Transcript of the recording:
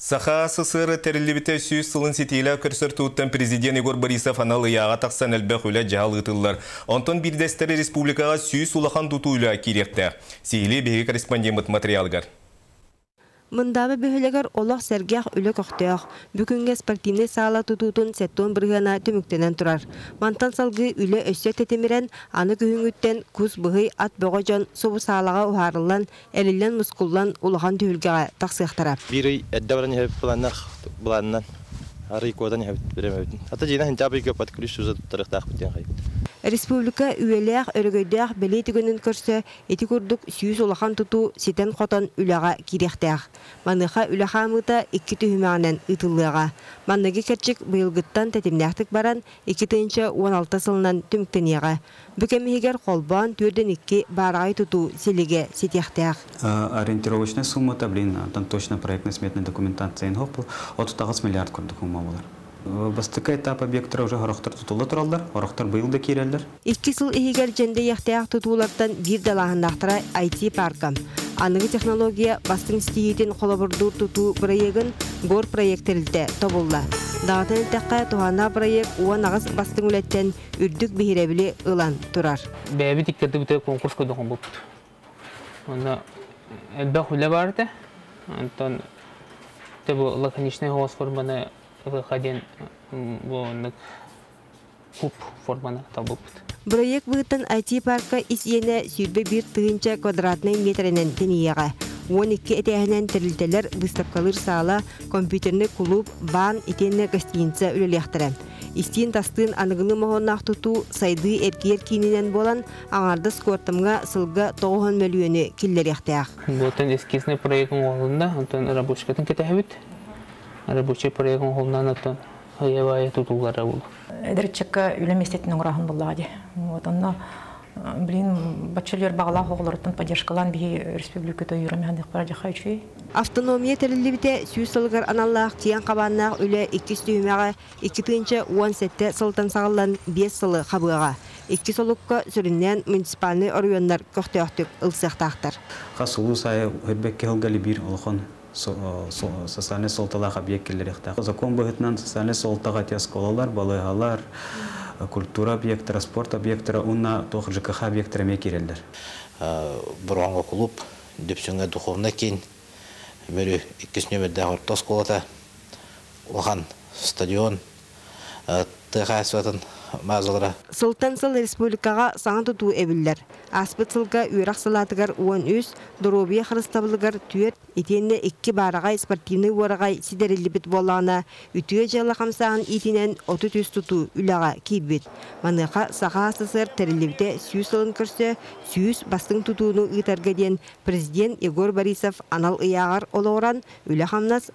Саха ССР тэриллибитэ 100 сылын ситиилээх көрсөр туһуттан президент Егор Борисов анал ыйааҕа тахсан элбэх үлэ дьаһал ыытыллар. Онтон биирдэстэрэ республикаҕа 100 улахан тутуу үлэ киириэхтээх. Сиһилии биһиги корреспондеммыт материалыгар. Мындааба бөһүөлэгэр олох сэргэх, үлэ көхтөөх. Бүгүҥҥэ спортивнай саала тутуутун 70 бырыһыана түмүктэнэн турар. Мантан салгыы үлэ өссө тэтимирэн, аны күһүҥҥүттэн кус быһый, ат бөҕө дьон субу саалаҕа уһаарыллан, эриллэн-мускуллан улахан түһүлгэҕэ тахсыахтара. Биир ый эрдэ баран иһэбит былааннах былаанынан арый куотан иһэбит бириэмэбитин. Ата дьиэнэ сентябрь ыйга под ключ суза туттарыахтаахпыт диэн хайбыт. Республика үйэлээх, өрөгөйдөөх бэлиэ түгэнин көрсө ити курдук 100 улахан тутуу ситэн-хотон үлэҕэ киириэхтээх. Маныаха үлэ хаамыыта икки түһүмэҕинэн ыытыллыаҕа. Манныгы кэрчик быйылгыттан тэтимнээхтик баран, 2016 сылынан түмүктэниэҕэ. Бу кэм иһигэр холбоон 42 баараҕай тутуу силигэ ситиэхтээх. Ориентировочная сумма, блин, там точно проектно-сметная документация 38 миллиард курдук сумма болар. Бастакы этап объекттара уже сорохтор тутулла тураллар, сорохтор быйыл да киирэллэр. 2 сыл иһигэр дьэндэйиэхтээх тутуулартан биир далааһыннаахтара IT парка. Аныгы технология бастыҥ ситиһиитин холобурдуур тутуу бырайыагын Горпроект тэрилтэ тобулла. Даҕатан эттэххэ, туһааннаах бырайыак 18 бастыҥ үлэттэн үрдүк биһирэбили ылан турар. Бэйэбит иккэрдибитэ конкурс көрдөхөн буолбут. Онно элбэх үлэ баар этэ. Онтон бу лаконичный хоос форманы ВХ диэн бу оннук куб форманы талбыппыт. Бырайыак быһыытынан IT парка ис иэнэ 21 тыһыынча квадратнай метрэнэн тэнийиэҕэ. 12 этээһинэн тэрилтэлэр, выставкалыыр саала, компьютерный клуб, баан итиэннэ гостиница үлэлиэхтэрэ. Истиин тастыын аныгылыы моһуоннаах тутуу сайдыы эргиэр киининэн буолан, аҥаардас куортамҥа сылга 90 мөлүйүөнү киллэриэхтээх. Буотан эскизный проект оҥоһулунна, онтон рабочкатын кэтэһэбит. Рабочий проект оҥоһулунан оттон хайабайа тутуулара бул. Эдэр ыччакка үлэ миэстэтин оҥороһун буоллаҕа дии. Вот онно, блин, баччалер баҕалаах оҕолоруттан поддержкалаан биһи республика тойуурам хандык жаха үчүй. Автономия тэриллибитэ 100 сылыгар аналлаах киэҥ хабааннаах үлэ иккис түһүмэҕэ 2017 сылтан саҕаланан 5 сылы хабыаҕа. Икки солукка сүрүннээн муниципальнай оройуоннар көхтөөхтүк ылсыахтаахтар. Хас улуус аайы 22 сылга биир улахан социальный суолталаах объект киллэриэхтээх. Закон быһыытынан социальный суолтаҕа те оскуолалар, балыыһалар, культура объекттара, спорт объекттара уонна туох ЖКХ объекттара эмиэ киирэллэр. Бороҕоҥҥо клуб, Дүпсүҥҥэ духовный киин, Мүрү иккис нүөмэрдээх орто оскуолата, улахан стадион, тыа хаһаайыстыбатын базалара. Сылтан сыл республикаҕа саҥа тутуу эбиллэр. Ааспыт сылга үөрэх салаатыгар 13, доруобуйа харыстабылыгар 4, итиэннэ икки баараҕай спортивнай уораҕай ситэриллибит буоллаҕына, үтүө дьыала хамсааһын иитинэн 33 тутуу үлэҕэ киирбит. Маныаха Саха ССР тэриллибитэ 100 сылын көрсө 100 бастыҥ тутууну ыытарга диэн президент Егор Борисов анал ыйааҕар олоҕуран үлэ хамнас